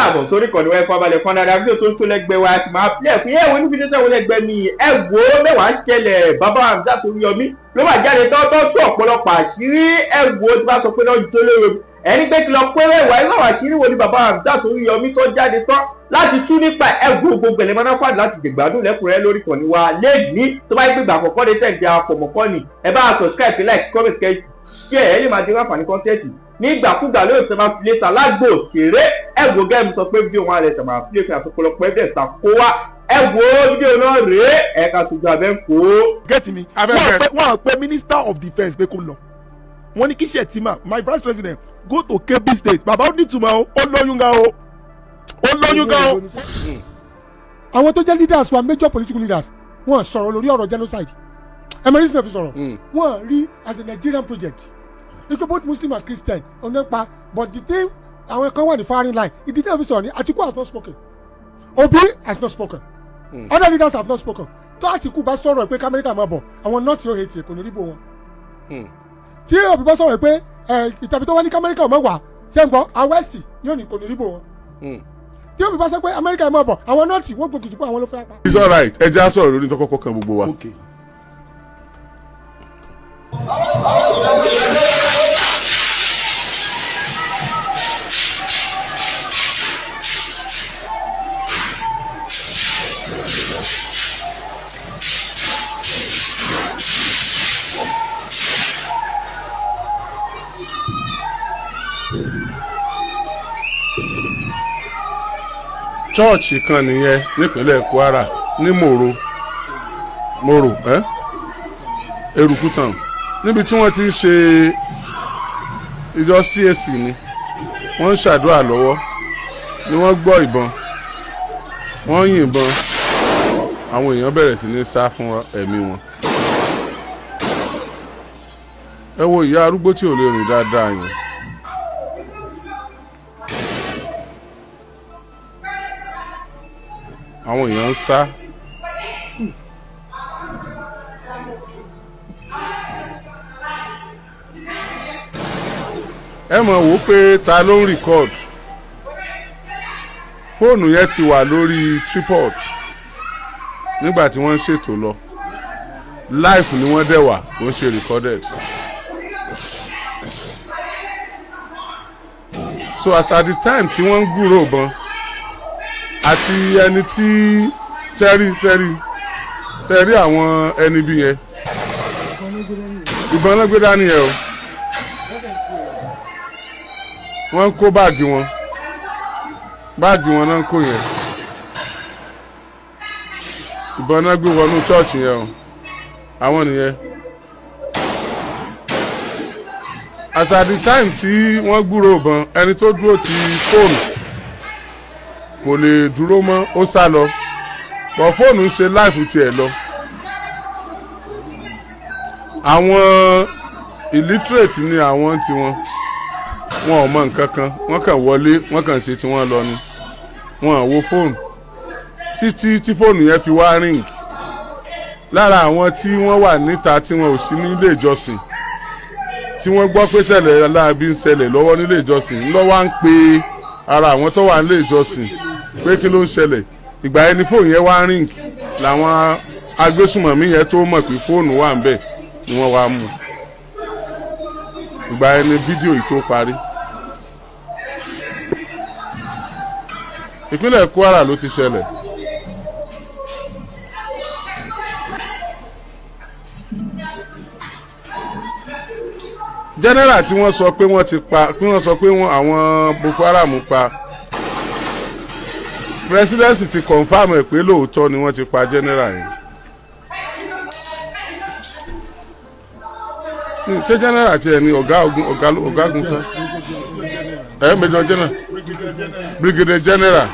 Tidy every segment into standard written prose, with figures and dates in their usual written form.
Káàbọ̀ sórí ìkànnì wa. Ẹ̀kọ́ abalẹ̀ kan dáadáa, fídíò tó ń tó lẹ́gbẹ̀ẹ́ wa sì máa pílẹ̀ fún yẹ̀wò ní fídíò tó ń lẹ́gbẹ̀ẹ́ mi. Ẹ wò ó, mẹ́wàá ṣẹlẹ̀. Bàbá Hamzat Oríyọmí ló máa jáde tọ́tọ́ tú ọ̀pọ̀lọpọ̀ àṣírí. Ẹ wò ó, tí bá sọ pé lọ́jọ́ lóore ẹni pé kí lọ pé wẹ́wà irú àwọn àṣírí wo ni bàbá Hamzat Oríyọmí tó jáde tán láti tú nípa ẹgbẹ́ gbogbo ẹ̀lẹ́mọ̀ náà pàdé láti jẹ̀gbádùn lẹ́kùnrẹ́rẹ́ lórí ìkànnì wa lẹ́ẹ̀ni. Tó bá yẹ pé ìgbà àkọ́kọ́ dé tẹ̀ ń darapọ̀ mọ́kọ́ ni, ẹ bá subscribe, like, comment, kẹ́ share, ẹ lè máa dín àǹfààní content nígbàkúgbà lórí ìfẹ́ máa fi létà lágbo òkèrè. Ẹ wo gẹ́gẹ́ sọ pé fídíò wọn alẹ́ tẹ̀ máa fi lè fi àtọ̀pọ̀lọpọ̀ evidence ta kó wá. Ẹ wo fídíò náà rèé, ẹ ká ṣojú abẹ́ ń kó. Get me? Wọ́n pe minister of defence pé kó lọ. Wọ́n ní kí Shettima, my vice president, go to Kebbi State. Bàbá, ó nítumọ̀ o, ó lóyún gan o, ó lóyún gan o. Àwọn tó jẹ́ leaders wa, major political leaders, wọ́n sọ̀rọ̀ lórí ọ̀rọ̀ genocide. Ẹ mọ̀ reason fi sọ̀rọ̀? Wọ́n rí as a Nigerian project ikú, both Muslim and Christian ọ̀nà pa. But the thing, àwọn kan wà ní firing line. Ìdí tí wọ́n fi sọ̀rọ̀ ni Atiku has not spoken, Obi has not spoken, other leaders have not spoken. Tó Atiku bá sọ̀rọ̀ pé k'Amẹ́ríkà máa bọ̀, àwọn North yóò hate, kò ní rí bò wọn. Tí Obi bá sọ̀rọ̀ pé ẹ ìtàbí tó wá ní k'Amẹ́ríkà máa wà, ṣé ń gbọ́, àwọn West yóò ní kò ní rí bò wọn. Tí Obi bá sọ pé Amẹ́ríkà máa bọ̀, àwọn North wọ́n gbógun jù pé àwọn ló fẹ́ pa. It's alright. Ẹ jẹ́ á sọ̀rọ̀ lórí tó kọ́kọ́ kan gbogbo wa. Okay. Chọ́ọ̀chì kan nìyẹn nípínlẹ̀ Kwara ní Mòro, Mòro ẹ́ Eruku Town, níbi tí wọ́n ti ń ṣe ìjọ CAC ni. Wọ́n ń ṣàdúrà lọ́wọ́ ni wọ́n gbọ́ ìbọn, wọ́n yìnbọn, àwọn èèyàn bẹ̀rẹ̀ sí ní sá fún ẹ̀mí wọn. Ẹ wo ìyá arúgbó tí ò lè rìn dáadáa yẹn. Àwọn èèyàn ń sá. Ẹ mọ̀ wò ó pé ta ló ń record fóònù yẹn? Ti wà lórí tripod nígbà tí wọ́n ń ṣètò lọ. Live ni wọ́n dẹ̀ wà, kò ń ṣe recorded. So as at the time tí wọ́n ń gbúrò ìbọn àti ẹni tí sẹ́rí sẹ́rí sẹ́rí, àwọn ẹni bí yẹn, ìbọn náà gbé dání yẹn o. Wọ́n ń kó báàgì wọn, báàgì wọn náà ń kó yẹn. Ìbọn náà gbé wọnú chọ́ọ̀chì yẹn o. Àwọn nìyẹn. As at the time tí wọ́n gbúrò ìbọn, ẹni tó dúró ti fóònù kò lè dúró mọ́, ó sá lọ bọ̀. Fóònù ń ṣe live tiẹ̀ lọ. Àwọn illiterate ni àwọn tiwọn, wọn ò mọ nǹkan kan. Wọ́n kàn wọlé, wọ́n kàn ṣe tí wọ́n lọ ni. Wọn ò wo fóònù títí tí fóònù yẹn fi wá ring. Lára àwọn tí wọ́n wà níta tí wọn ò sí nílé ìjọsìn, tí wọ́n gbọ́ pé ṣẹlẹ̀ láabi ń ṣẹlẹ̀ lọ́wọ́ nílé ìjọsìn, ńlọ́wọ́ à ń pe ara àwọn tó wà nílé ìjọsìn pé kí ló ń ṣẹlẹ̀. Ìgbà yẹn ni fóònù yẹn wá ring, làwọn agbésùmọ̀mí yẹn tó mọ̀ pé fóònù wà ń bẹ̀ ni wọ́n wá mú. Ìgbà yẹn ni fídíò yìí tó parí. Ìpínlẹ̀ Kwara ló ti ṣẹlẹ̀. General tí wọ́n sọ pé wọ́n ti pa, pé wọ́n sọ pé wọ́n àwọn Boko Haram pa, presidency ti confirm ẹ̀ pé lóòótọ́ ni wọ́n ti pa general yẹn. Ṣé general tiẹ̀ ni ọ̀gá ogun, ọ̀gá ọ̀gágun sá ẹ̀, major general, brigadier general?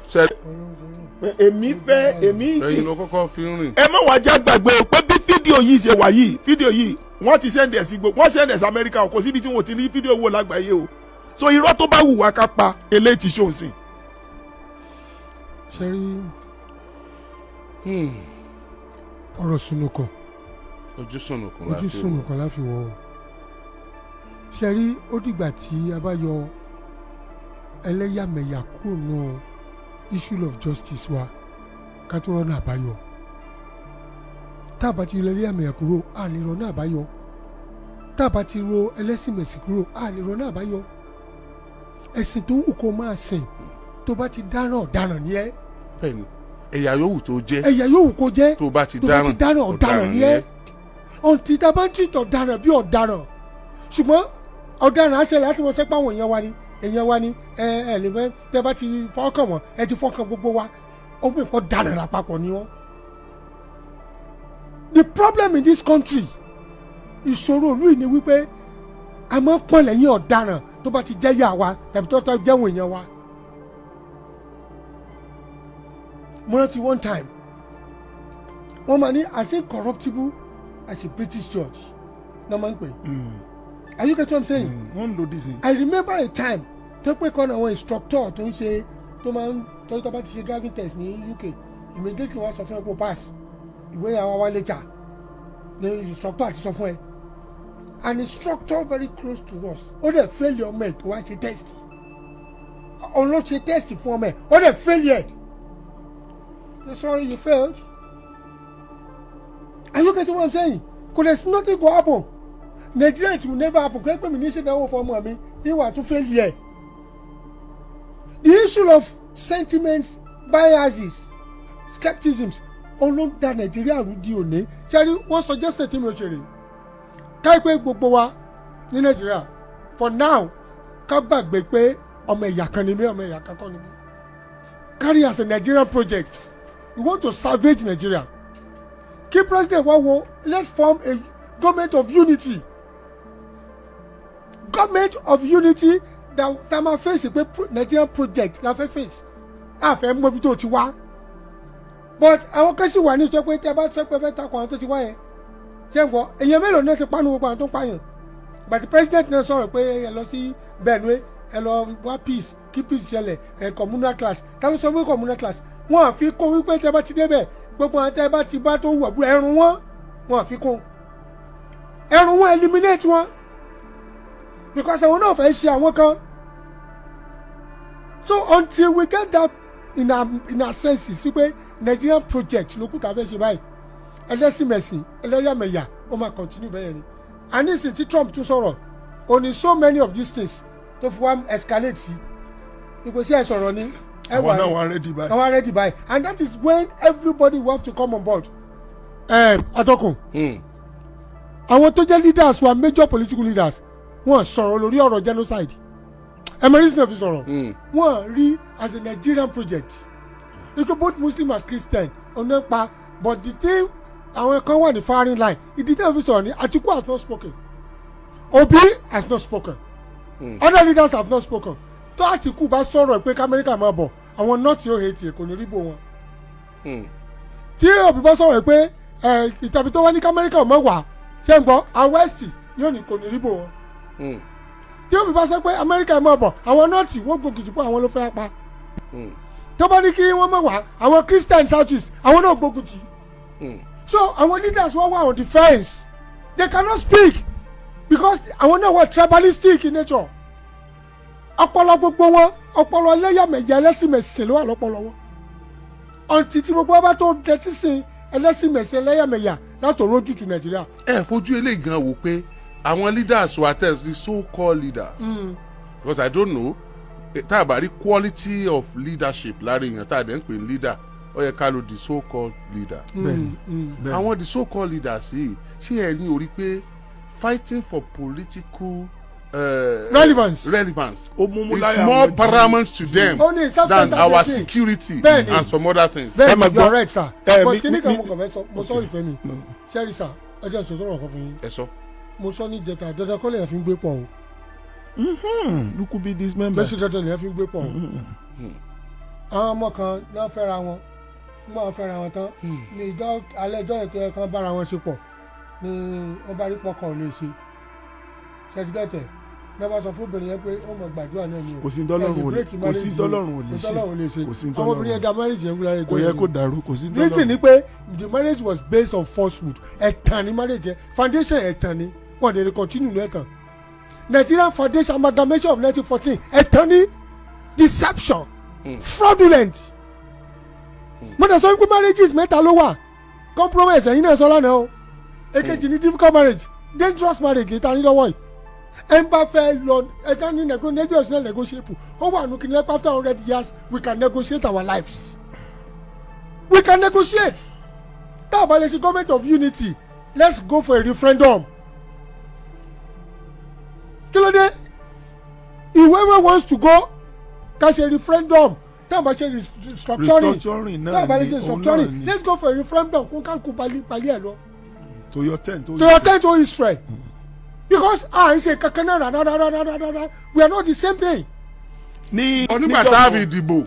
Ṣe Èmi fẹ́ èmi sì ẹ̀yin ló kọ́kọ́ fi ń rìn. Ẹ má wàá já gbàgbé o pé bí fídíò yìí ṣe wà yìí, fídíò yìí, wọ́n ti send ẹ̀ sí gbogbo, wọ́n send ẹ̀ sí Amẹ́ríkà o. Kò síbi tí wọ́n ti ní fídíò wò lágbàáyé o. So irọ́ tó bá wù wá ká pa, eléyìí ti ṣòun sìn. Ṣe rí, Ọ̀rọ̀ sunukun, Ojú sùnùkùn la ojú fi wò. sunukun la fi wò ó. Ṣe rí, ó dìgbà tí a bá yọ ẹlẹ́yàmẹ̀yà kúrò nù issue of justice wa ká tó rọ́nà àbáyọ. Tá a bá ti yọ ẹlẹ́yàmẹ̀yà kúrò, a lè rọ́nà àbáyọ. Tá a bá ti ro ẹlẹ́sìnmẹ̀sìn kúrò, a lè rọ́nà àbáyọ. Ẹ̀sìn tó wù kó máa sìn, tó bá ti dáràn, ọ̀daràn ni ẹ́. Bẹ́ẹ̀ni, ẹ̀yà yòówù tó jẹ́, Ẹ̀yà yòówù kó jẹ́, tó bá ti tó bá ti dáràn, dáràn, ọ̀daràn ni ẹ́. Ọ̀ǹtí tá a bá ń tìtọ̀ ọ̀daràn bí ọ̀daràn, ṣùgbọ́n ọ̀daràn á ṣẹlẹ̀ láti wọ́n sẹ́pà àwọn èèyàn wa ni, èèyàn wa ni. Ẹ ẹ lè mẹ́ tẹ́ bá ti fọ́kàn wọn, ẹ ti fọ́kàn gbogbo wa, ó gbé nǹkan daràn lápapọ̀ ni wọ́n. The problem in this country, ìṣòro ìlú yìí ni wípé a máa ń pọ̀n lẹ́yìn ọ̀daràn tó bá ti jẹ́ yà wa tàbí tó tó jẹ́wọ̀n èèyàn wa. Mo rántí one time, wọ́n máa ní as incorruptible as a British judge náà máa ń pè. Are you get what I'm saying? Wọ́n ń lo this in. I remember a time tó pé kan àwọn instructor tó ń ṣe, tó máa ń tó bá ti ṣe driving test ní UK, immediately wọ́n sọ fún ẹ kó pass, ìwé àwọn wa later ní instructor àti sọ fún ẹ. An instructor very close to us, ó dẹ̀ fail ọmọ ẹ̀ tó wá ṣe test. Òun ló ṣe test fún ọmọ ẹ̀, ó dẹ̀ fail ẹ̀. Sorry, you failed. Are you getting what I'm saying? Kò dẹ̀ sí, nothing go happen. Nigeria, it will never happen. Kò ẹ́ pé mi ní ṣe ìdánwò fún ọmọ mi ìwà tún fail yẹ. The issue of sentiments, biases, skepticisms, òun ló ń da Nàìjíríà rú di òní. Ṣẹ́rí, wọ́n suggest tí mi ò ṣe rè káyọ̀ pé gbogbo wa ní Nàìjíríà for now, ká gbàgbé pé ọmọ ẹ̀yà kan ni mí, ọmọ ẹ̀yà kan kọ́ ni mí. Carry as a Nigerian project, we want to salvage Nigeria. Kí president wá wo, let's form a government of unity, government of unity that ta ma face pé Nigerian project la fẹ́ face. A fẹ́ mọ ibi tó ti wá, but àwọn kan sì wà ní sọ pé tẹ bá sọ pé fẹ́ takò àwọn tó ti wá yẹn, ṣé ń gbọ́? Èèyàn mélòó náà ti panu gbogbo àwọn tó ń pààyàn? But the president náà sọ̀rọ̀ pé ẹ lọ sí Benue, ẹ lọ wá peace, kí peace ṣẹlẹ̀. Ẹ communal clash, ta ló sọ pé communal clash? Wọn à fi kún wípé tẹ bá ti débẹ̀, gbogbo àwọn tẹ bá ti bá tó wù ẹrun wọn, wọn à fi kún ẹrun wọn, eliminate wọn, because àwọn náà fẹ́ ṣe àwọn kan. So until we get that in our senses wípé Nigerian project ló kù tá a fẹ́ ṣe báyìí, ẹlẹ́sìnmẹ̀sìn, ẹlẹ́yàmẹ̀yà, ó máa continue bẹ́ẹ̀ ni. And nísìnyí tí Trump tún sọ̀rọ̀, ó ní so many of these things tó fi wá escalate sí ipò sí ẹ sọ̀rọ̀ ni ẹ Àwọn náà wà ready báyìí. Àwọn ready báyìí, and that is when everybody will have to come on board. Ẹ atọ́kùn, àwọn tó jẹ́ leaders wa, major political leaders, wọ́n sọ̀rọ̀ lórí ọ̀rọ̀ genocide. Ẹ mọ reason fi sọ̀rọ̀? Wọ́n rí as a Nigerian project ike both Muslim and Christian ọ̀nà pa. But the thing, àwọn kan wà ní firing line. Ìdí tí wọ́n fi sọ̀rọ̀ ni Atiku has not spoken, Obi has not spoken, other leaders have not spoken. Tó Atiku bá sọ̀rọ̀ pé k'Amẹ́ríkà máa bọ̀, àwọn North yóò hate, kò ní rí bò wọn. Tí Obi bá sọ̀rọ̀ pé ẹ ìtàbí tó wá ní k'Amẹ́ríkà mọ̀ wá, ṣé ń gbọ́, àwọn West yóò ní kò ní rí bò wọn. Tí Obi bá sọ pé Amẹ́ríkà máa bọ̀, àwọn North wọ́n gbógun tì pé àwọn ló fẹ́ pa. Tó bá ní kí wọ́n mọ̀ wá, àwọn Christian South East, àwọn náà gbógun tì. So àwọn leaders wọ́n wà on the fence. They cannot speak because àwọn náà were tribalistic in nature. Ọpọlọ gbogbo wọn, ọpọlọ ẹlẹ́yàmẹ̀yà, ẹlẹ́sìnmẹ̀sìn ló wà lọ́pọlọ wọn. Ọ̀ǹtí tí gbogbo wa bá tó dẹtí sí ẹlẹ́sìnmẹ̀sìn, ẹlẹ́yàmẹ̀yà látò rójútu Nàìjíríà. Ẹ fojú eléyìí gan wò pé àwọn leaders wa tell, the so called leaders, because I don't know, tá a bá rí quality of leadership lára èèyàn tá a dẹ̀ ń pè ní leader, ó yẹ ká lo the so called leader. Bẹ́ẹ̀ni, bẹ́ẹ̀ni. Àwọn the so called leaders yìí, ṣé ẹ̀yin ò rí pé fighting for political relevance. Relevance Ó mú mú is láyà more wọn paramount to them Ó ní than self-centered our thing. security Bẹ́ẹ̀ni. and some other things. Ẹ Bẹ́ẹ̀ni, máa you are gbọ́. right, sir. But kíní kan mo kàn fẹ́ sọ, mo sọ ìfẹ́ mi sẹ́rí sir, ẹ jẹ́ sọ sọ̀rọ̀ kan fún yín. Ẹ sọ. Mo sọ ní ìjẹta, dandan kọ́ lèèyàn fi ń gbé pọ̀ o. You could be this member. Lọ́sí dandan lèèyàn fi ń gbé pọ̀ o. Àwọn ọmọ kan náà fẹ́ra wọn, nígbà wọn fẹ́ra wọn tán ní ìjọ alẹ́ ìjọ ètò ẹ̀ kan bára wọn ṣe pọ̀ ní wọ́n bá rí pọkàn ò lè ṣe ṣẹ́tígẹ́tẹ̀. Náà bá sọ fún obìnrin yẹn pé ó mọ̀ gbàdúrà náà ni o. Kò sí ntọ́lọ́run ò lè- kò sí ntọ́lọ́run ò lè ṣe. Kò sí ntọ́lọ́run ò lè ṣe. Kò sí Àwọn ntọ́lọ́run. obìnrin yẹn da marriage yẹn wúlò rẹ̀. Kò yẹ kó dàrú, kò sí Reason ni ntọ́lọ́run. pé the marriage was based on falsehood. Ẹ̀tàn ni marriage yẹn, foundation ẹ̀tàn ni. Wọ́n dẹ̀ lè continue ní ẹ̀tàn. Nigerian foundation, amalgamation of 1914, ẹ̀tàn ni, deception, fraudulent. Mo dẹ̀ sọ wípé marriages mẹ́ta ló wà: compromise, ẹ̀yin náà sọ lánàá o. Èkejì ni difficult marriage, dangerous marriage kì í ta ní lọ́wọ́ yìí. Ẹ ń bá fẹ́ lọ ẹ ní Nigeria is not negotiable. Ó wà nù kí ni ẹ, after 100 years we can negotiate our lives, we can negotiate. Tá a bá lè ṣe government of unity, let's go for a referendum. Kí ló dé? Whoever wants to go, ká ṣe referendum. Tá a bá ṣe restructuring, Restructuring tá a bá náà lè ni ṣe òun náà restructuring, ni. Let's go for a referendum, kó kálukú balẹ̀ balẹ̀ ẹ̀ lọ. To your tent. To your tent, o Israel, because à ń ṣe kankan náà rárá rárá rárá rárá. We are not the same thing. Ní Onígbà tá a fi dìbò,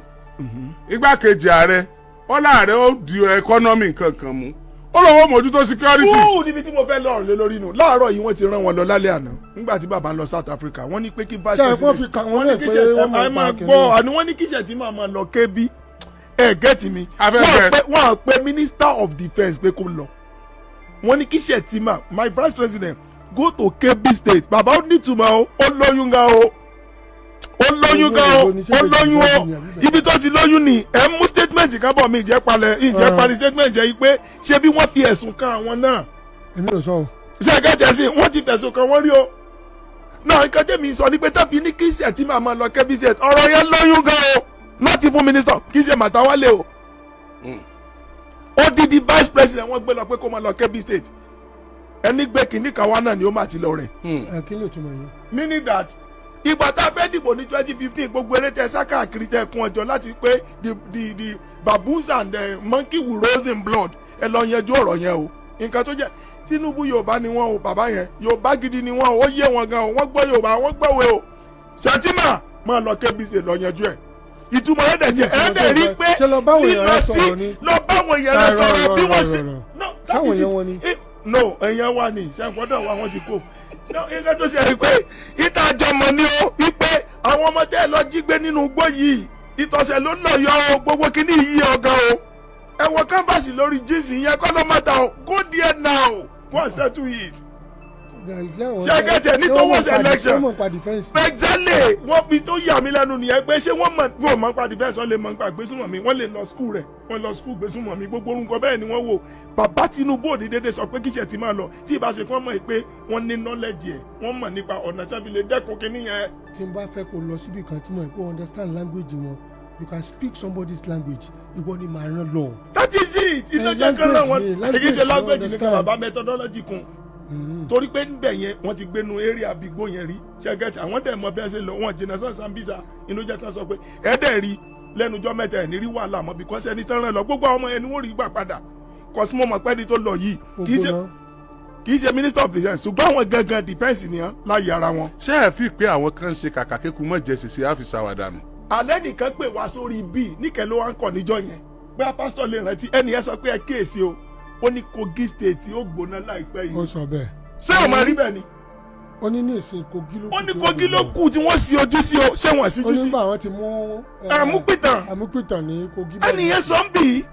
igbákejì ààrẹ ọlá ààrẹ ó di economy kankan mú, ó lọ́wọ́ mójútó security. Wúù, níbi tí mo fẹ́ lọ́rọ̀ lé lórí nù láàárọ̀ yìí, wọ́n ti rán wọn lọ lálẹ́ àná nígbà tí bàbá ń lọ South Africa. Wọ́n ní pé kí vice Ṣé wọ́n fi kà wọ́n ní lẹ̀ kí pé ṣe wọ́n mọ̀ ẹ máa pa kìnìún? gbọ́ àní wọ́n ní kí ṣe tí máa máa lọ kébí. Ẹ get mi? Afẹ́fẹ́. Wọ́n pe minister of defence pé kó lọ. Wọ́n ní kí Shettima, my vice president, go to Kebbi State. Bàbá, ó nítumọ̀ o. Ó lóyún gan o, ó lóyún gan o, ó lóyún o. Ibi tó ti lóyún ni ẹ mú statement kan bọ̀ mí ìjẹ́ palẹ̀ ìjẹ́ parí statement jẹ́ yìí pé ṣé bí wọ́n fi ẹ̀sùn kan àwọn náà. Èmi ò sọ o. Ṣé ẹ get sí? Wọ́n ti fẹ̀sùn kan wọ́n rí o náà. Nǹkan tẹ̀mí sọ ni pé tó fi ní kí Shettima máa lọ Kebbi State, ọ̀rọ̀ yẹn lóyún gan o. Not even minister, kì í ṣe Màtáwálé o, odidi vice president wọ́n gbé lọ pé kó máa lọ Kebbi State. Ẹni gbé kínní kan wá náà ni ó máa ti lọ rẹ̀. Ẹ kí ló túmọ̀ yẹn? Meaning that ìgbà tá a fẹ́ dìbò ní 2015, gbogbo eré tẹ sá káàkiri tẹ kún ọjọ́ láti pé the baboons and the monkey will rose in blood. Ẹ lọ yanjú ọ̀rọ̀ yẹn o. Nǹkan tó jẹ́ Tinubu, Yorùbá ni wọ́n o. Bàbá yẹn, Yorùbá gidi ni wọ́n o. Ó yé wọn gan o. Wọ́n gbọ́ Yorùbá, wọ́n gbọ́wé o. Shettima máa lọ Kebbi State, lọ yanjú ẹ̀. Ìtumọ̀ ẹ̀ dẹ̀ jẹ́ ẹ̀ dẹ̀ rí pé Ṣé lọ báwọn èèyàn lílọ rẹ sí sọ̀rọ̀ ni? Lọ báwọn èèyàn rẹ Rárá, sọ̀rọ̀ bí rárá, wọ́n ṣe rárá. No, that Sáwọn is èèyàn it. wọn ni? No, èèyàn wa ni ṣàǹkọ́dọ̀ wa, wọ́n ti kó. No, nǹkan tó ṣe é pé ìta àjọmọ̀ ni ó wípé àwọn ọmọ tẹ́ ẹ lọ jí gbé nínú igbó yìí, ìtọ̀sẹ̀ ló lọ yọ o. Gbogbo kíní yìí ọ̀gá o. Ẹ wọ canvas lórí jíǹsì yẹn kọ́ ló má ta o. Go there now, go and settle it. Ṣé get ẹ? Ní towards election. Wọ́n mọ̀ pa defence. Exactly. Wọ́n fi tó yà mí lẹ́nu nìyẹn pé ṣé wọ́n mọ̀ bí wọ́n mọ̀ pa defence, wọ́n lè mọ̀ nípa gbésùmọ̀ mi, wọ́n lè lọ school rẹ̀, wọ́n lọ school gbésùmọ̀ mi, gbogbo orúkọ bẹ́ẹ̀ ni wọ́n wò. Bàbá Tinubu ò ní dédé sọ pé kíṣẹ̀ ti máa lọ tí ìbá ṣe kí wọ́n mọ̀ pé wọ́n ní knowledge ẹ̀, wọ́n mọ̀ nípa ọ̀nà tí wọ́n fi lè dẹ́kun kínní yẹn. Tí n bá fẹ́ kó lọ síbi kan tí mo kó understand language wọn, you can speak somebody's language, ìwọ ni màá rán lọ. That is it. Iná Eh, jẹ́ kán náà language ni, wọ́n kì í ṣe language, language nìkan. understand. Bàbá, methodology kun, torí pé níbẹ̀ yẹn wọ́n ti gbénu area àbígbó yẹn rí. Ṣẹ́gẹ́tì àwọn dẹ̀ mọ bí wọ́n ṣe lọ, wọ́n jìnnà sàn Sambisa. Inú jẹ́ kán sọ pé ẹ dẹ̀ rí lẹ́nujọ́ mẹ́ta ẹ̀ ní rí wàhálà mọ́, because ẹni tán rán lọ, gbogbo àwọn ọmọ ẹni wọ́n rí gbà padà. Kọ́sí mo mọ̀ pé ẹni tó lọ yìí kì í ṣe Ògbóná. kì í ṣe minister of defence, ṣùgbọ́n àwọn gangan defence nìyẹn láyé ara wọn. Ṣé ẹ fi pé àwọn kan ń ṣe kàkà kéku mọ́ jẹ́ ṣèṣe àfi ṣàwàdànù? Alẹ́ nìkan pè wá sórí bíi níkẹ́ ló wá ń kọ̀ níjọ́ yẹn bóyá pásítọ̀ lè rántí. Ẹnì yẹn sọ pé ẹ kíyèsí o, ó ní Kogi State ó gbóná láìpẹ́ Ó yìí. sọ bẹ́ẹ̀. Ṣé o máa rí bẹ́ẹ̀ ni? Ó ní ní ìsìn Kogi ló kù Ó ní tí wọ́n Kogi lè ló lọ. kù tí wọ́n sí ojú sí o. Ṣé wọ́n síjú Ó ní sí? nígbà wọn ti mú Àmúpìtàn. Àmúpìtàn ní Kogi. Ẹnì yẹn sọ ń bì í,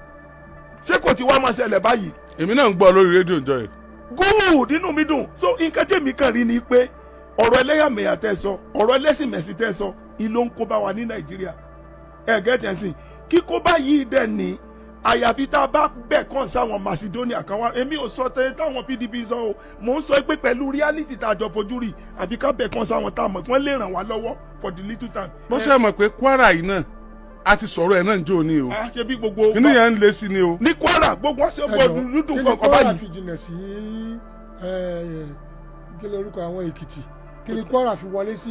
ṣé kò ti wá máa ṣẹlẹ̀ báyìí? Èmi náà ń gbọ́ lórí rédíò ìjọ yìí. Good, inú mi dùn. So nǹkan tèmi kàn rí ni pé ọ̀rọ̀ ẹlẹ́yàmẹ̀yà tẹ́ sọ, ọ̀rọ̀ ẹlẹ́sìnmẹ̀sìn tẹ́ sọ, ìlú ń kó bá wa ní Nàìjíríà. Ẹ get ẹ̀ sìn kíkó báyìí dẹ̀ ní àyàfi tá a bá bẹ̀ kàn sáwọn Macedonia kan wá. Èmi ò sọ tẹ́lẹ̀ táwọn PDP sọ o. Mò ń sọ pé pẹ̀lú reality tá a jọ fojú rí, àfi ká bẹ̀ kàn sáwọn tá a mọ̀ kí wọ́n lè ràn wá lọ́wọ́ for the little time. Bó ṣe mọ̀ pé Kwara yìí náà a ti sọ̀rọ̀ ẹ̀ náà ń jó ni o. A ṣe bí gbogbo Kíní yẹn ń lé sí ni o. Ní Kwara, gbogbo wọn ṣe gbọdún lúdùn Kí ni kọ̀ọ̀kan Kwara báyìí. fi jìnnà sí kí lorúkọ àwọn Èkìtì? Kí ni Kwara fi wọlé sí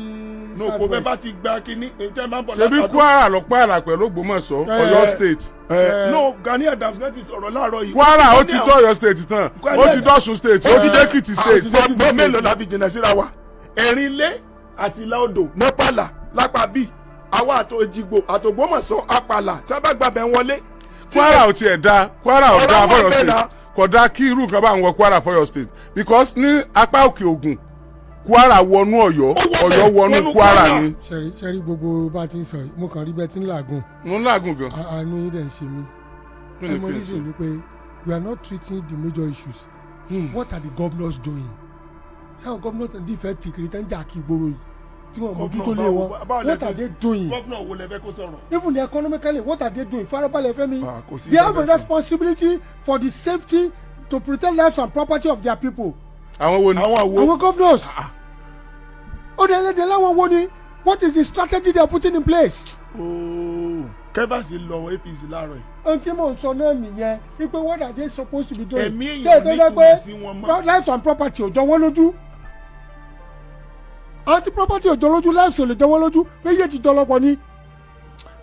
No, kò bẹ́ẹ̀ bá ti gba kíní tẹ́ máa ń bọ̀ Ṣebí látàdó. Kwara lọ pààlà pẹ̀lú Ògbómọ̀ṣọ́, Ọ̀yọ́ State. No, Gani Adams náà ti sọ̀rọ̀ láàárọ̀ yìí. Kwara ó ti ní dé Ọ̀yọ́ State tán, ó ti dọ́ṣun State, ó ti dé Èkìtì State. State. Mélòó la fi jìnnà síra wa? Ẹ̀rín ilé àti ìlà odò nọ́pàlà lápá bíi àwa àti Òjìgbò àtògbómọ̀ṣọ́ apàlà tí wọ́n bá gbàbẹ̀ wọlé. Kwara ò tiẹ̀ da, Kwara ò Ọ̀rọ̀ da wà f'Ọ̀yọ́ bẹ́ẹ̀ State. náà. Kò da kí irú nǹkan bá ń wọ Kwara f'Ọ̀yọ́ State, because ní apá òkè Ògùn Kwara wọnú Ọ̀yọ́, Ó wọ Ọ̀yọ́ bẹ̀, wọnú wọnú Kwara Kwara. ni. Ṣẹ̀rí ṣẹ̀rí, gbogbo bá ti ń sọ yìí, mo kàn rí bẹ́ẹ̀ tí ń làágùn. Mo ń làágùn gan. Àánú yín dẹ̀ ń ṣe mí. Kí ni Ẹ mọ kí n reason ṣe? ni pé we are not treating the major issues. What are the governors doing? Sáwọn governors náà dífẹ́ tìkìrì tán jà kí ìgboro yìí tí wọ́n mójútó lé wọn? Báwo lẹ What are they doing? Governor wo lẹ fẹ́ kó sọ̀rọ̀? Even economically, what are they doing? Farabalẹ̀, Fẹ́mi. Ah, kò sí They have a ìjọba ẹ̀sìn. responsibility for the safety, to protect lives and property of their people. Àwọn wo ni? Àwọn wo? Àwọn governors. Ó dẹ̀ ẹlẹ́dẹ̀ láwọn wo ni? What is the strategy they are putting in place? Ooo, kẹ́fàsì lọ APC láàárọ̀ yìí. Ohun tí mò ń sọ náà nìyẹn wípé what are they supposed to be doing? Ẹ̀mí Ṣé èèyàn ètò jẹ́ nítumọ̀ pé sí wọn mọ́. lives and property ò jọ wọ́n lójú? Àwọn tí property ò jọ lójú, lives ò lè jọ wọ́n lójú. Méjèèjì jọ lọ́pọ̀ ni.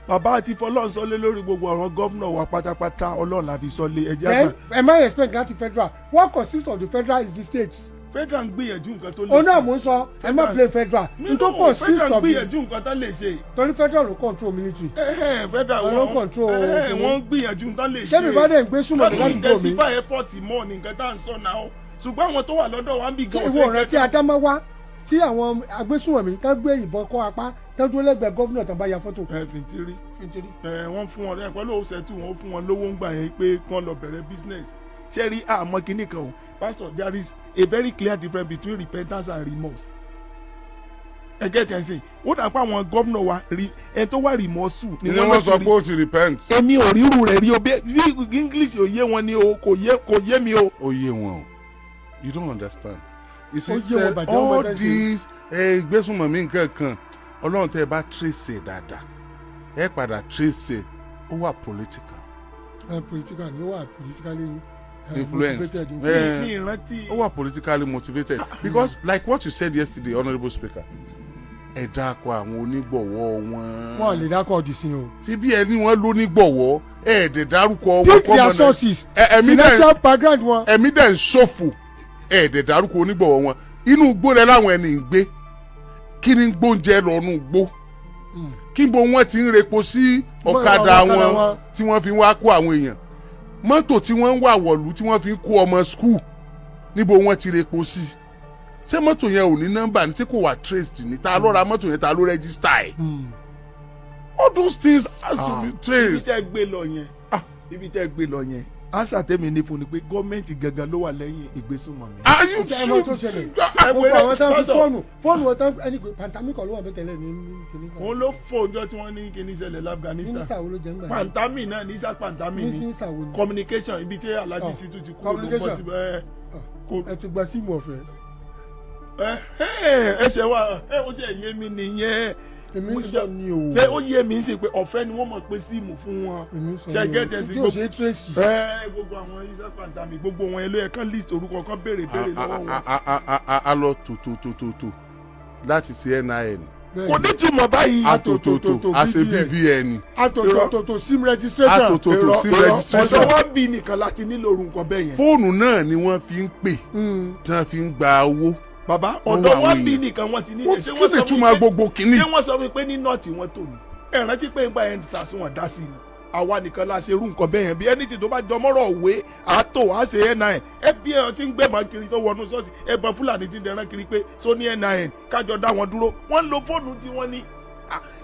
Bàbá àti fọlọ́n sọlé lórí gbogbo ọ̀rọ̀ gómìnà wa pátápátá, Ọlọ́run la fi sọlé ẹjẹ́ Then àgbà. ẹ má expect láti federal. What consists of the federal is the state. Federal ń gbìyànjú nǹkan tó lè ṣe. Òun náà mò ń sọ, ẹ má blame federal n tó consist Federal ń of the gbìyànjú nǹkan tó lè ṣe. Torí federal ló control military. Ẹhẹ́n, federal Àwọn ló control ẹhẹ́n, kìíní. wọ́n ń gbìyànjú nǹkan tó lè ṣe. Tẹ́mi bá dẹ̀ ń gbé súnmọ́ Kọ́ni ládùúgbò mi. Intensify effort mọ́ ní nǹkan tá à ń sọ náà, ṣùgbọ́n àwọn tó wà lọ́dọ̀ wa ń bì Ṣé gan ìwọ ọ̀rẹ́ tí Adámáwá tí àwọn agbésùnmọ̀mí tán gbé ìbọn kọ́ apá, tán dúró lẹ́gbẹ̀ẹ́ governor, tán bá ya fọ́tò? Ẹ Fìtírí. Fìtírí. Ẹ wọ́n fún wọn ẹ pẹ̀lú òṣètù, wọn fún wọn lówó ń gbà yẹn pé kí wọ́n lọ bẹ̀rẹ̀ business. Ṣé rí àmọ́ kinní kan o, pastor, there is a very clear difference between repentance and remorse. Ẹ get ẹ̀ sìn, ó dà pé àwọn gómìnà wa rí ẹni tó wà remorse Ni wọ́n sọ pé ó ti repent. Èmi ò ríru rẹ̀ rí o. Bí English ò yé wọn ni o, kò yé, kò yé mi o. Ó yé wọn o, you don't understand. You see, Ó yé wọn sir, bàjẹ́, wọn all bàjẹ́ ṣe. these ìgbésùnmọ̀mí nǹkan kan, Ọlọ́run, tẹ́ ẹ bá trace ẹ̀ dáadáa, ẹ padà trace ẹ̀, ó wà political. Ẹ political ni, ó wà politically Influenced. motivated. Eh. Kí n rántí. Ó wà politically motivated because, like what you said yesterday, honourable speaker, ẹ dákọ àwọn onígbọ̀wọ́ wọn. Wọn lè dákọ̀ ọ̀dì sí o. Tí bí ẹni wọn ló nígbọ̀wọ́, ẹ dẹ̀ dárúkọ wọn. Pick their sources. Ẹ̀mí dẹ̀ Financial background wọn. Ẹ̀mí dẹ̀ ń ṣòfò, ẹ dẹ̀ dárúkọ onígbọ̀wọ́ wọn. Inú igbó rẹ láwọn ẹni ń gbé. Kí ni ń gbóúnjẹ lọ inú igbó? Kí bo wọn ti ń repo sí ọ̀kadà ọ̀kadà wọn wọn. tí wọ́n fi wá kó àwọn èèyàn? Mọ́tò tí wọ́n ń wà wọ̀lú tí wọ́n fi ń kó ọmọ school, níbo wọ́n ti repo sí? Ṣé mọ́tò yẹn ò ní nọ́mbà ní tí kò wà traced ní? Ta ló ra mọ́tò yẹn? Ta ló register ẹ̀? All those things has to be Ibi traced. tẹ́ gbé lọ yẹn, ibi tẹ́ gbé lọ yẹn, answer tẹ́mi ní fún ni pé gọ́ọ̀mẹ̀ntì gangan ló wà lẹ́yìn ìgbésùnmọ̀mí. Are you Ẹ mọ tó ṣẹlẹ̀, gbogbo àwọn tán fi fóònù wọn tán, ẹni pé Pantami kọ́ ló wà bẹ́ẹ̀ tẹ́lẹ̀ ní kíní kan. Òun ló fò ọjọ́ tí wọ́n ní kíní ṣẹlẹ̀ l'Afghanistan. Mínísítà wo ló jẹ́ ńgbà yẹn? Pantami náà ní, Isa Pantami ní. Mínísítà wo ni? Communication, ibi tí Alhaji Oh, Situ ti kúrò ló bọ́ communication. sí ẹ kò Ẹ ti gba SIM ọ̀fẹ́. ẹ ẹsẹ̀ wa ẹ ó sì yé mi nìyẹn. Èmi Mo ń sọ ni o. Ṣé ó yé mi sí pé ọ̀fẹ́ ni wọ́n mọ̀ pé SIM fún wọn? Èmi ń sọ Ṣe ni o gẹ́tẹ̀ sí tí ò ṣe é trace. Ẹ gbogbo àwọn Isa Pantami, gbogbo wọn yẹn ló yẹ kán list orúkọ, kán béèrè béèrè lọ́wọ́ wọn. A lọ tòtòtòtò láti ṣe NIN. Kò ní túmọ̀ báyìí. A tòtòtò, a ṣe BVN. Àtòtòtò SIM registration. A tòtòtò SIM registration. Ọ̀dọ̀ wọn bí nìkan láti nílò orú nǹkan bẹ́ẹ̀ yẹn. Fóònù náà ni wọ́n fi ń pè tí wọ́n fi ń gba owó. Bàbá, Wọ́n ọ̀dọ̀ wá wọn àwọn bí èèyàn. nìkan wọ́n ti nílò. Wọ́n kí ni túmọ̀ gbogbo kìíní? Ṣé wọ́n sọ fún mi pé ní north wọn tò ní? Ẹ rántí pé nígbà yẹn sars wọn dá sí ni, àwa nìkan la ṣe irú nǹkan bẹ́ẹ̀ yẹn. Bí ẹni tí tó bá jọ mọ́rọ̀ òwe àtò á ṣe NIN, ẹ bí ẹ ti ń gbẹ̀mọ̀ kiri tó wọnú ṣọ́ọ̀ṣì, ẹ bọ Fúlàní ti ń dẹran kiri pé so ní NIN kájọ dá wọn dúró. Wọ́n ń lo fóònù tí wọ́n ní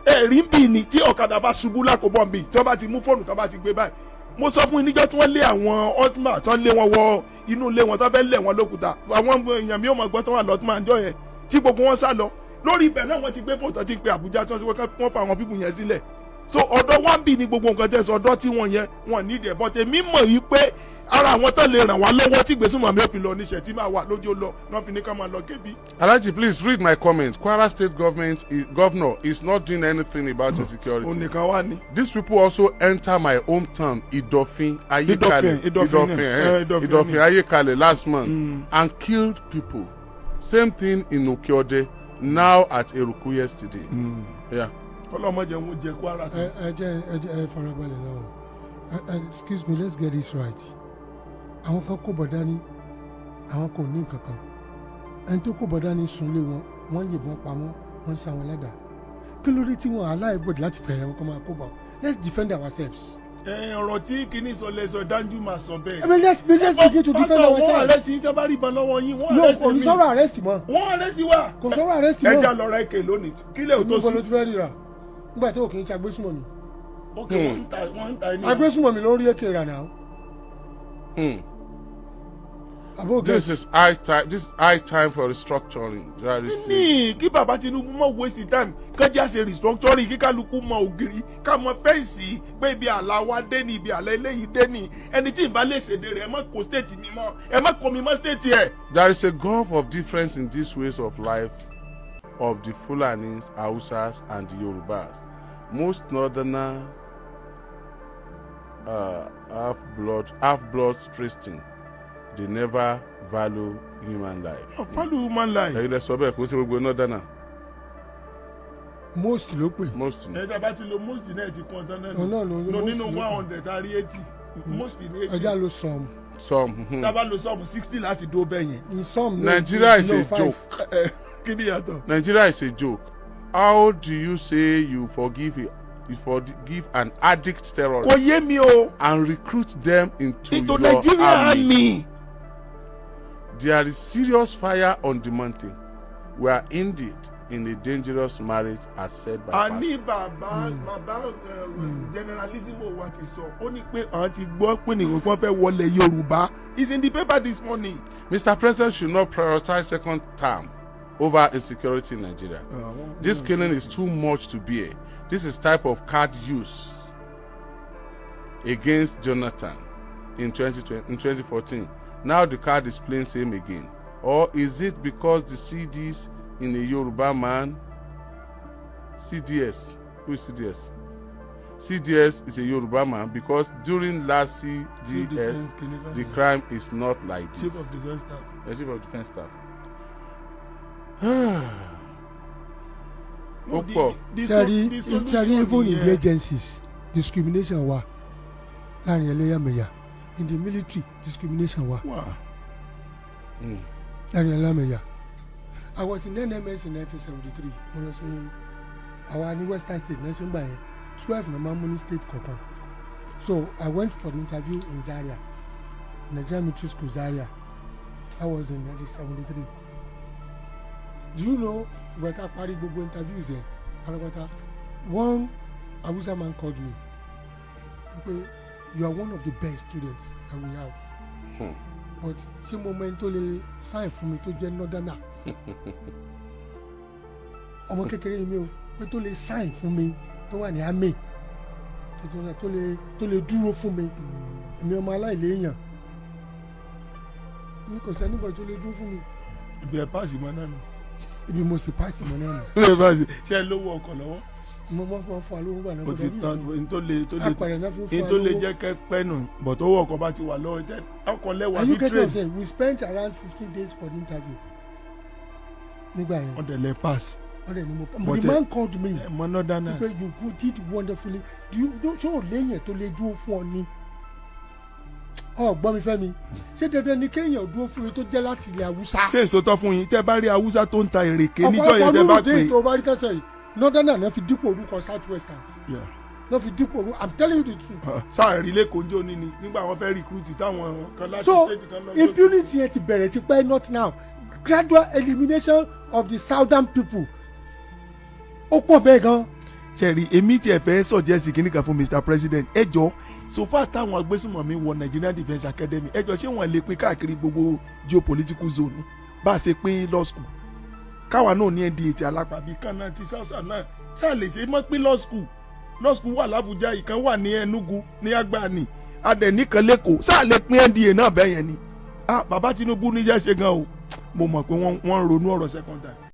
ẹ rí ń bì ní tí ọ̀kadà bá ṣubú lákòbọ̀ ń bì, tí wọ́n bá ti mú fóònù kan bá ti gbé báyìí. Mo sọ fún yín níjọ́ tí wọ́n lé àwọn ọtúmà, tí wọ́n lé wọn wọ inú ilé wọn, tí wọ́n fẹ́ lẹ̀ wọn lókùúta. Àwọn èèyàn mi ò mọ̀ gbọ́ tó wà lọ́túmà ńjọ́ yẹn tí gbogbo wọn sá lọ. Lórí ibẹ̀ náà wọ́n ti gbé fóònù tó ti ń pe Àbújá, tí wọ́n sì wọ́n fa àwọn people yẹn sílẹ̀. So ọ̀dọ̀ wọn bì ní gbogbo nǹkan tẹ́ sọ, ọ̀dọ̀ tí wọ́n yẹn wọ́n ní ìdẹ̀ bọ́tẹ̀ mí mọ̀ yìí pé ara àwọn tó lè ràn wá lọ́wọ́ tí gbèsùmọ̀ mi ò fi lọ níṣẹ́ tí máa wà lójú lọ náà fi ní ká máa lọ kébi. Alhaji, please read my comment. Kwara State government is, governor is not doing anything about insecurity. Òun nìkan wà ní. These people also enter my hometown, Idofin Ayekale, Idofin, Idofin ni. Idofin Idofin ni. Ayekale last month and killed people. Same thing in Okeode, now at Eruku yesterday. Yeah. Ọlọ́mọdé wọn jẹ Kwara Ẹ ẹ jẹ́ ẹ jẹ́ ẹ farabalẹ̀ náà o. Ẹ excuse me, let's get this right. Àwọn kan kó bọ̀ dání, àwọn kò ní nǹkan kan. Ẹni tó kó bọ̀ dání sunlé wọn, wọ́n yìnbọn pa wọ́n, wọ́n ń sá wọn ládàá. Kí ló dé tí wọ́n aláìbòdì láti fẹ̀rẹ̀ wọn kọ́ máa kó bọ̀? Let's defend ourselves. Ẹ ọ̀rọ̀ tí kìíní sọ lẹ́sọ̀ Danjuma sọ bẹ́ẹ̀. I mean, let's begin to defend Pastor, wọ́n ourselves. arrest yín tí wọ́n bá rí ìbọn lọ́wọ́ yín, wọ́n No, arrest kò ní mi. sọ̀rọ̀ arrest mọ́. Wọ́n arrest wa. Kò sọ̀rọ̀ arrest Ẹ mọ́. já lọ ra èké lónìí kílẹ̀ ò tó Níbo ló sí. ti fẹ́ ríra? Nígbà tó kì í ṣe agbésùmọ̀mí. Ok, wọ́n ń ta ẹni. Agbésùmọ̀mí ló ń rí èké rà náà. Àbó This is high time. This is high time for restructuring. There is Ní kí bàbá Tinubu mọ̀ waste time, kọjá ṣe restructuring, kí kálukú mọ ògiri, ká mọ fence pé ibi àlà wa dé ní, ibi àlà eléyìí dé ní. Ẹni tí ì bá lè ṣèdè rẹ̀, ẹ má kó state mi mọ́, ẹ má kó mi mọ́ state ẹ̀. There is a gulf of difference in these ways of life of the Fulanis, Hausas, and the Yorubas. Most Northerners have blood tracing. They never value human life. Value human life. Ẹ̀yin lẹ sọ bẹ́ẹ̀, kò sí gbogbo Northerner. Most ló pè. Most ni. Ẹ tá a bá ti lo most náà ti kún ọ̀tán náà. Òun náà ló- No, most nínú ló 100 a rí 80, most ní 80. Ẹja ló some. Some. Tá a bá lo some, 60 láti dó bẹ́ẹ̀ yẹn. Some no, Nigeria is no, a five. joke. Kí ni ìyàtọ̀? Nigeria is a joke. How do you say you forgive an addict terrorist Kò yé mi o. and recruit them into Into your Nigeria army? Army. There is serious fire on the mountain. We are indeed in a dangerous marriage, as said by A pastor. ní bàbá generalissimo wa ti sọ, ó ní pé àwọn ti gbọ́ pé ní wọ́n fẹ́ wọlé Yorùbá. It's in the paper this morning. Mr. President should not prioritize second term over insecurity in Nigeria. This killing is too much to bear. This is type of card use against Jonathan in 2020, in 2014. Now the card is playing same again. Or is it because the CDs in a Yoruba man? CDS. Who is CDS? CDS is a Yoruba man, because during last CDS, the crime is not like this. Chief of Defence Staff. The chief of defence staff. No, Ó pọ̀. the Sẹ́rí, solution even in the nìyẹn. Agencies, discrimination wà láàrin ẹlẹ́yàmẹ̀yà. In the military, discrimination wà Wà. láàrin ẹlẹ́yàmẹ̀yà. I was in NMS in 1973. Mo lọ ṣe àwa ní Western State náà ṣe ń gbà yẹn, 12 náà máa ń mú ní state kọ̀ọ̀kan. So I went for the interview in Zaria, Nigerian Military School, Zaria. That was in 1973. Do you know, ìgbà tá a parí gbogbo interviews yẹn pátápátá, one Hausa man called me pé, "You are one of the best students that we have, but ṣé mo mọ ẹni tó lè sign fún mi tó jẹ́ northerner?" Ọmọ kékeré yìí mi o, pé tó lè sign fún mi tó wà ní army, tó lè dúró fún mi, èmi ọmọ aláìléèyàn ní, kò sí anybody tó lè dúró fún mi. Ibi ẹ̀ pass mọ́ náà nù. Ibi mo sì pass mọ́ náà nù. Ibi ẹ̀ pass. Ṣé ẹ lówó ọkọ̀ lọ́wọ́? Mo mọ fún wa lówó gbà náà. O ti tán n tó lè tó lè Apẹ̀rẹ̀ náà fi ń fún n wa tó lè lówó. jẹ́ kẹ́ pẹ́ nù, but owó ọkọ̀ bá ti wà lọ́wọ́ tẹ́ ọkọ̀ lẹ́wà Are you ní getting what I'm train. saying? We spent around 15 days for the interview nígbà yẹn. Wọ́n dẹ̀ lẹ pass. Wọ́n dẹ̀ ní mo But the man called me ẹ mọ northerners. pé, "You did wonderfully. Do you do ṣé o léèyàn tó lè dúró fún ọ ní ọ gbọ́ mi fẹ́ mi? Ṣé dandan ni kéèyàn dúró fún mi tó jẹ́ láti ilẹ̀ Haúsá?" Ṣé èso tán fún yín, tẹ́ bá rí Haúsá tó ń ta ìrèké níjọ́ yẹn Ọ̀pọ̀lọpọ̀ tẹ́ bá nírúdé pè. tó bá rí kẹsẹ̀ yìí, northerner náà fi dípò orúkọ south westerns Yeah. náà fi dípò orúkọ. I'm telling you the truth. Sáà rí lẹ́kọ̀ọ́ njó ní ni nígbà wọn fẹ́ recruit táwọn kan láti So state kan lọ. impunity yẹn ti bẹ̀rẹ̀ tipẹ́, not now. Gradual elimination of the southern people, ó pọ̀ bẹ́ẹ̀ gan. Ṣẹ̀rí, èmi tiẹ̀ fẹ́ suggest kìíní kan fún Mr President. Ẹ jọ, so far táwọn agbésùnmọ̀mí wọ Nigerian Defence Academy, ẹ jọ, ṣé wọ́n lè pín káàkiri gbogbo geopolitical zone ni, bá a ṣe pín law school, káwa náà ní NDA ti alápàbí kan náà ti south náà, ṣáà lè ṣe mọ́ pín law school? Law school wà l'Abuja, ìkan wà ní Enugu ní Agbani, adẹ̀nìkan lẹ́kọ̀ọ́, ṣáà lè pín NDA náà bẹ́ẹ̀ yẹn ni? Ah, bàbá Tinubu níṣẹ́ ṣe gan o. Mo mọ̀ pé wọ́n ń ronú ọ̀rọ̀ second time.